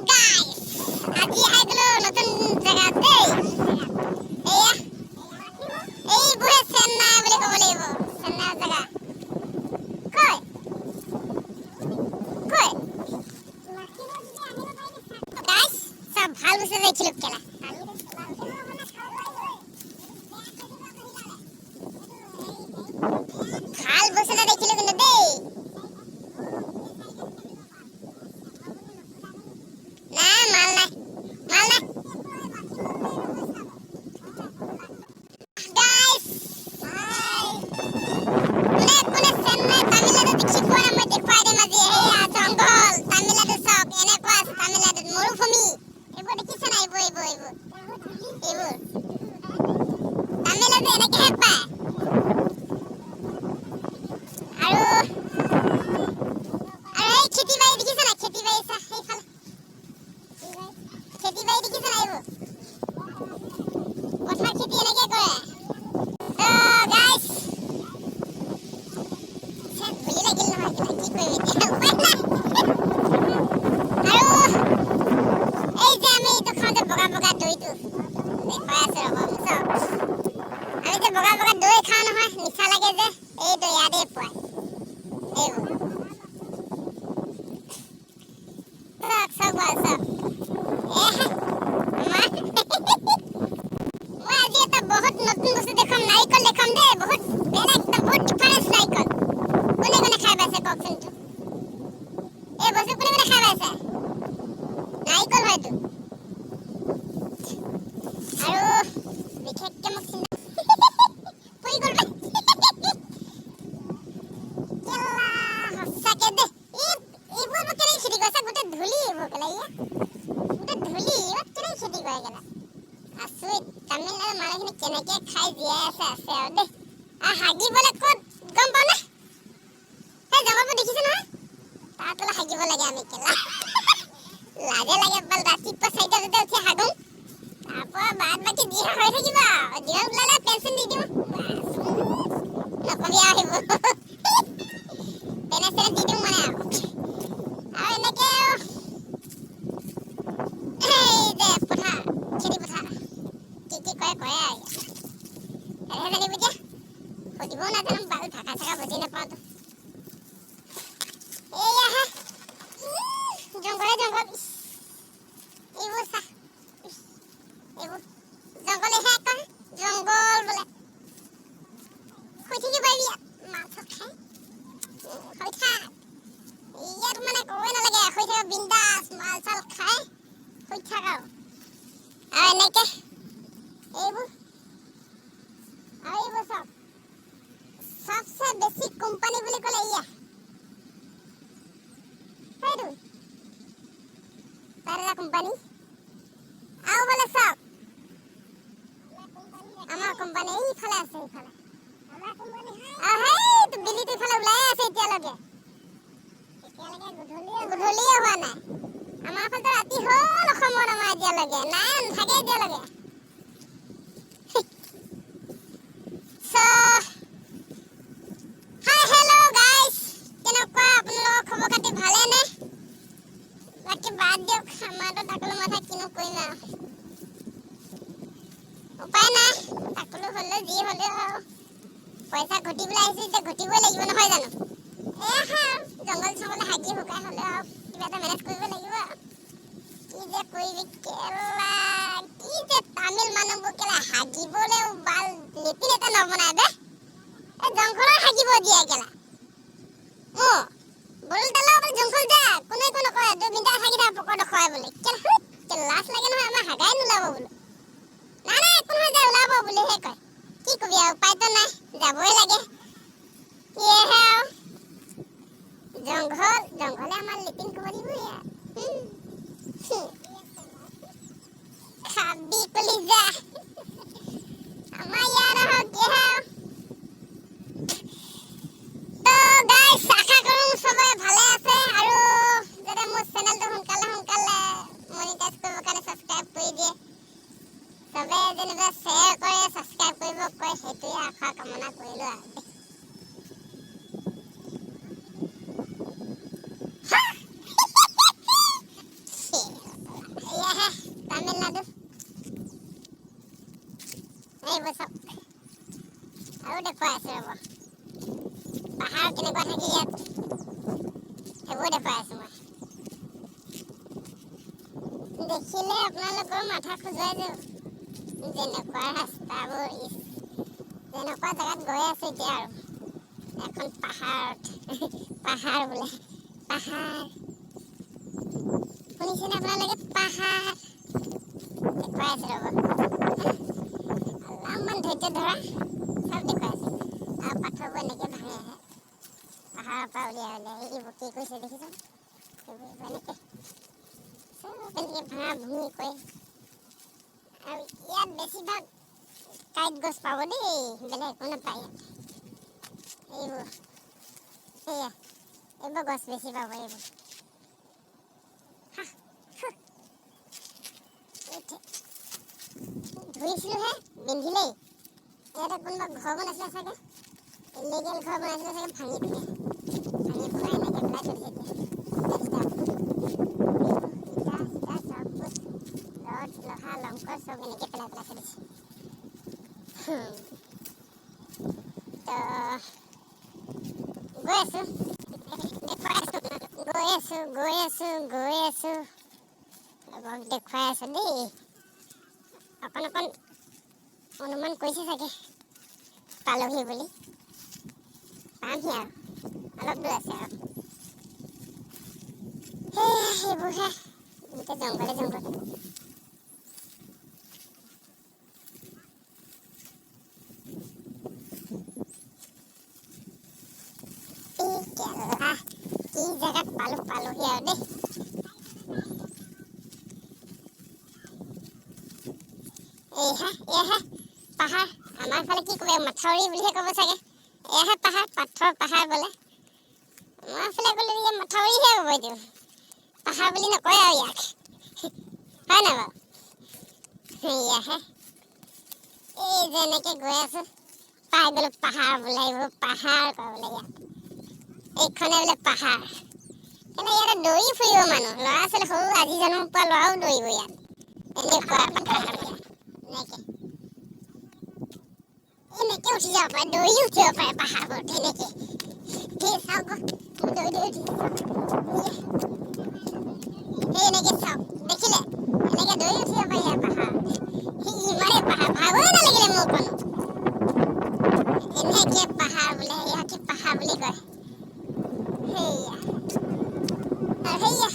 Guys, আজি আহি গলো নতুন জেগাত দেই। এয়া এইবোৰে চেন্নাই বুলি ক'ব লাগিব, চেন্নাই জেগা। কয় কয় গাইস, চব ভাল বস্তু দেখিলো কেলা। ভাল বস্তু এটা দেখিলো কিন্তু দেই। নাই, মাল নাই, মাল নাই। গাইস, কোনে কোনে চেন্নাই, তামিলনাডু দেখি পোৱা নাই, মই দেখুৱাই দিম আজি। এয়া জংঘল, তামিলনাডু চাওক, এনেকুৱা আছে তামিলনাডুত মৰুভূমি। এইবোৰ দেখিছে নাই? এইবোৰ এইবোৰ এইবোৰ এইবোৰ তামিলনাডু এনেকেহে পায়। আৰু আৰু এই খেতি বাৰী দেখিছে নাই? খেতি বাৰী চা, সেইফালে খেতি বাৰী দেখিছে নাই? এইবোৰ পথাৰ খেতি এনেকে কৰে। তো গাইস, ধূলি লাগিল নহয় কিবা, কি কৰিম এতিয়া, উপায় নাই। আৰু এই যে আমি এইটো খাওঁ যে বগা বগা দৈটো, দেখুৱাই আছো ৰ'ব। চাওক, আমি যে বগা বগা দৈ খাওঁ নহয়, মিঠা লাগে যে, এইটো ইয়াতে পোৱা। এইবোৰ চাওক, চাওক বাৰু, চাওক। এহে, আমাৰ মই আজি এটা বহুত নতুন বস্তু দেখুৱাম, নাৰিকল দেখুৱাম দেই। বহুত বেলেগ একদম, বহুত ডিফাৰেঞ্চ নাৰিকল। কোনে কোনে খাই পাইছে কওকচোন তো? এই বস্তু কোনে কোনে খাই পাইছে? নাৰিকল হয়তো। আৰু বিশেষকে মোক চিন্তা পৰি গ'ল বে। কেলা, সঁচাকে দে, এই এইবোৰ কেনেকে খেতি কৰিছে? গোটেই ধূলি এইবোৰ কেলা, ইয়া গোটেই ধূলি, ইয়াত কেনেকে খেতি কৰে কেলা? আচৰিত, তামিলনাডুৰ মানুহখিনি কেনেকে খাই জীয়াই আছে আছে আৰু দেই। আৰু হাগিবলৈ ক'ত গম পাওঁ নে? সেই জংঘলবোৰ দেখিছে নহয়, তাৰ তলত হাগিব লাগে আমি কেলা। লাজে লাগে বাল, ৰাতিপুৱা 4টা বজাতে উঠি হাগো, তাৰপৰা বাদ বাকী যি হৈ থাকিব আৰু। দিনত ওলালে পেঞ্চন দি দিওঁ, নকবি আৰু, সেইবোৰ পেনে চেনে দি দিওঁ মানে। আৰু আৰু এনেকে আৰু এই যে পথাৰ, খেতি পথাৰ কি কি কৰে কৰে আৰু, সেয়েহে জানিব এতিয়া, সুধিবও নাজানো বাল, ভাষা চাষা বুজি নাপাওঁতো। এয়াহে জংঘলে জংঘল। ইছ, এইবোৰ চা, ইছ, এইবোৰ জংঘলেহে আকৌ, জংঘল বোলে। শুই থাকিব পাৰিবি ইয়াত, মাছ খাই শুই থাক ইয়াত, মানে ক'বই নালাগে, শুই থাক বিন্দাছ, মাল চাল খাই শুই থাক। আৰু আৰু এনেকে এইবোৰ, আৰু এইবোৰ চাওক, চবচে বেছি কোম্পানী বুলি ক'লে ইয়া সেইটো তাৰ এটা কোম্পানী। আৰু বোলে চাওক, আমাৰ কোম্পানী এইফালে আছে, এইফালে। আৰু সেইটো বেলিটো ইফালে ওলাই আছে এতিয়ালৈকে, গধূলিয়ে হোৱা নাই। আমাৰ ফালতো ৰাতি হ'ল অসমত, আমাৰ এতিয়ালৈকে নাই, নাথাকে এতিয়ালৈকে। So, hi, hello guys, কেনেকুৱা আপোনালোকৰ খবৰ খাতি, ভালে নে? বাকী বাদ দিয়ক, আমাৰতো টাকলো মাথা, কিনো কৰিম আৰু, উপায় নাই। টাকলো হ'লেও যি হ'লেও আৰু পইচা ঘটিবলৈ আহিছো যেতিয়া ঘটিবই লাগিব, নহয় জানো? এয়াহে আৰু জংঘল চংঘলে হাগি শুকাই হ'লেও আৰু কিবা এটা মেনেজ কৰিব লাগিব আৰু। কি যে কৰিবি কেলা, কি যে তামিল মানুহবোৰ কেলা, হাগিবলৈও বাল লেটিন এটা নবনাই বে, এই জংঘলত হাগিব দিয়ে কেলা। অ বল তালাও বোলে জংঘল যা, কোনো একো নকয়, তই বিন্দাছ হাগি থাক, পকৰত দেখুৱাই বোলে কেলা। হুইট, লাজ লাগে নহয়, আমাৰ হাগাই নোলাব বোলো। নাই নাই, একো নহয়, যা ওলাব বুলিহে কয়। কি কবি আৰু, উপায়তো নাই, যাবই লাগে। সেয়েহে আৰু জংঘল জংঘলে আমাৰ লেটিন কৰিব দিব ইয়াত। খাবি কলিজা আমাৰ ইয়াত আহক কিহে আৰু। তো গাইস, আশা কৰোঁ চবে ভালে আছে, আৰু যাতে মোৰ চেনেলটো সোনকালে সোনকালে মনিটাইজ কৰিবৰ কাৰণে ছাবস্ক্ৰাইব কৰি দিয়ে চবে, যেনিবা শ্বেয়াৰ কৰে, ছাবস্ক্ৰাইব কৰিব কয়, সেইটোৱে আশা কামনা কৰিলোঁ আৰু দেই। হা! দেখুৱাই আছোঁ ৰ'ব। পাহাৰ কেনেকুৱা থাকে ইয়াত, সেইবোৰ দেখুৱাই আছোঁ মই। দেখিলে আপোনালোকৰ মাথা খজুৱাই যাব, যেনেকুৱা ৰাস্তাবোৰ, ইচ, যেনেকুৱা জেগাত গৈ আছোঁ এতিয়া। আৰু এখন পাহাৰত, পাহাৰ বোলে, পাহাৰ শুনিছেনে আপোনালোকে? পাহাৰ দেখুৱাই আছোঁ ৰ'ব, অলপমান ধৈৰ্য ধৰা, চব দেখুৱাই আছোঁ। আৰু পাথৰবোৰ এনেকৈ ভাঙি আহে পাহাৰৰ পৰা উলিয়াই উলিয়াই। এইবোৰ কি কৰিছে দেখিছ? সেইবোৰ এনেকৈ চব এনেকৈ ভাঙা ভুঙি কৰে। আৰু ইয়াত বেছিভাগ কাঁইট গছ পাব দেই, বেলেগ একো নাপায় ইয়াত। এইবোৰ সেয়া, এইবোৰ গছ বেছি পাব এইবোৰ। হা, ফু। উঠে। ধুইছিলোহে, বিন্ধিলেই। ইয়াতে কোনোবা ঘৰ বনাইছিলে চাগে, ইলিগেল ঘৰ বনাইছিলে চাগে, ভাঙি পিনে ভাঙি পেলাই এনেকৈ পেলাই থৈ দিছে এতিয়া। ইটা চিটা চব ৰড, লোহা, লংকৰ চব এনেকৈ পেলাই পেলাই থৈ দিছে। তো গৈ আছোঁ, দেখুৱাই আছোঁ, গৈ আছোঁ, গৈ আছোঁ, গৈ আছোঁ, লগক দেখুৱাই আছোঁ দেই। অকণ অকণ অনুমান কৰিছে চাগে পালোহি বুলি। পামহি আৰু, অলপ দূৰ আছে আৰু। সেই সেইবোৰহে গোটেই জংঘলে জংঘল। এই কেলা, কি জেগাত পালো, পালোহি আৰু দেই। এইহে, এয়াহে পাহাৰ। আমাৰ ফালে কি ক'ব? মথাউৰি বুলিহে ক'ব চাগে। এয়াহে পাহাৰ, পাথৰ পাহাৰ বোলে। আমাৰ ফালে ক'লে ইয়াত মথাউৰিহে হ'ব এইটো, পাহাৰ বুলি নকয় আৰু ইয়াক, হয় নাই বাৰু? এয়াহে, এই যে এনেকে গৈ আছো, পাই গ'লো পাহাৰ বোলে। এইবোৰ পাহাৰ কয় বোলে ইয়াত, এইখনে বোলে পাহাৰ। কেলে ইয়াতে দৌৰি ফুৰিব মানুহ, ল'ৰা ছোৱালী সৰু আজি জন্ম পোৱা ল'ৰাও দৌৰিব ইয়াত। এনেকুৱা পাহাৰ ইয়াত, এনেকে এনেকে উঠি যাব পাৰে, দৌৰি উঠিব পাৰে পাহাৰবোৰ তেনেকে। সেই চাওক, দৌৰি দৌৰি উঠিছে। সেই এনেকে চাওক, দেখিলে? এনেকে দৌৰি উঠিব পাৰি ইয়াৰ পাহাৰ। ইমানেই পাহাৰ, ভাগৰে নালাগিলে মোৰ অকণো। এনেকে পাহাৰ বোলে, ইয়াকে পাহাৰ বুলি কয়। সেয়া আৰু সেয়া,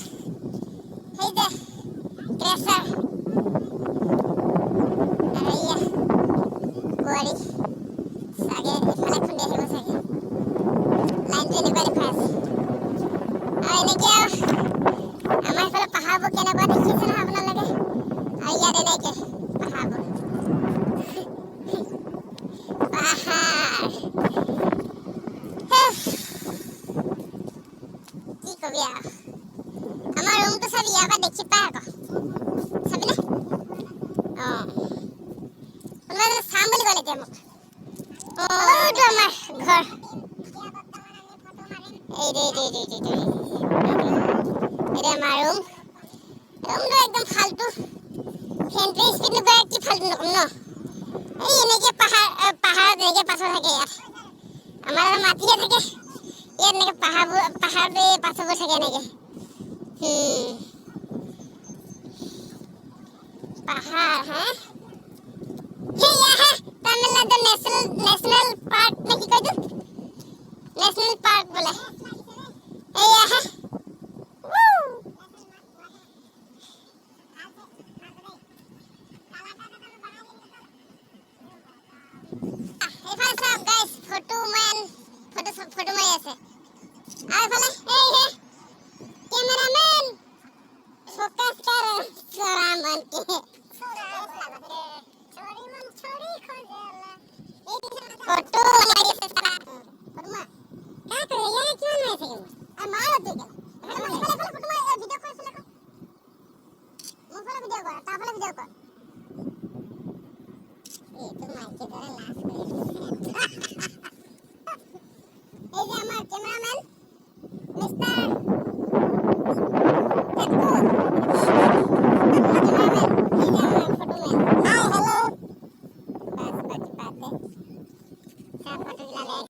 সেই যে ক্ৰেচাৰ, আৰু এয়া কুঁৱাৰী চাগে, এইফালে খুন্দি আহিব চাগে। লাইনটো এনেকুৱা দেখুৱাই আছে। আৰু এনেকে আৰু আমাৰ এইফালে পাহাৰবোৰ কেনেকুৱা দেখিছে নহয় আপোনালোকে? আৰু ইয়াত এনেকে পাহাৰবোৰ, পাহাৰ। কি কবি আৰু। আমাৰ ৰুমটো চাবি, ইয়াৰ পৰা দেখি পাই আকৌ, চাবিনে? অঁ, কোনোবা এজনে চাম বুলি ক'লে এতিয়া মোক। এইটো আমাৰ ঘৰ, এইটো এইটো এইটো এইটো এইটো এইটো আমাৰ ৰুম। ৰুমটো একদম ফাল্টু, ফেনটোৱে স্পীড নকৰে, কি ফাল্টু নকম ন? এই এনেকে পাহাৰ, পাহাৰত এনেকে পাথৰ থাকে। ইয়াত আমাৰ মাটিহে থাকে, ইয়াত এনেকে পাহাৰবোৰ, পাহাৰত এই পাথৰবোৰ থাকে এনেকে। পাহাৰ হা, সেয়াহে তামিলনাডু নেশ্যনেল পাৰ্ক নে কি কয় এইটো? নেশ্যনেল পাৰ্ক বোলে। এয়াহে। এইফালে চাওক গাইছ, ফটো মেন ফটো ফটো মাৰি আছে। আৰু এইফালে এইহে কেমেৰামেন, ফ'কাছ কৰ চোৰা মনকে। চাওক, ফটোবিলাক।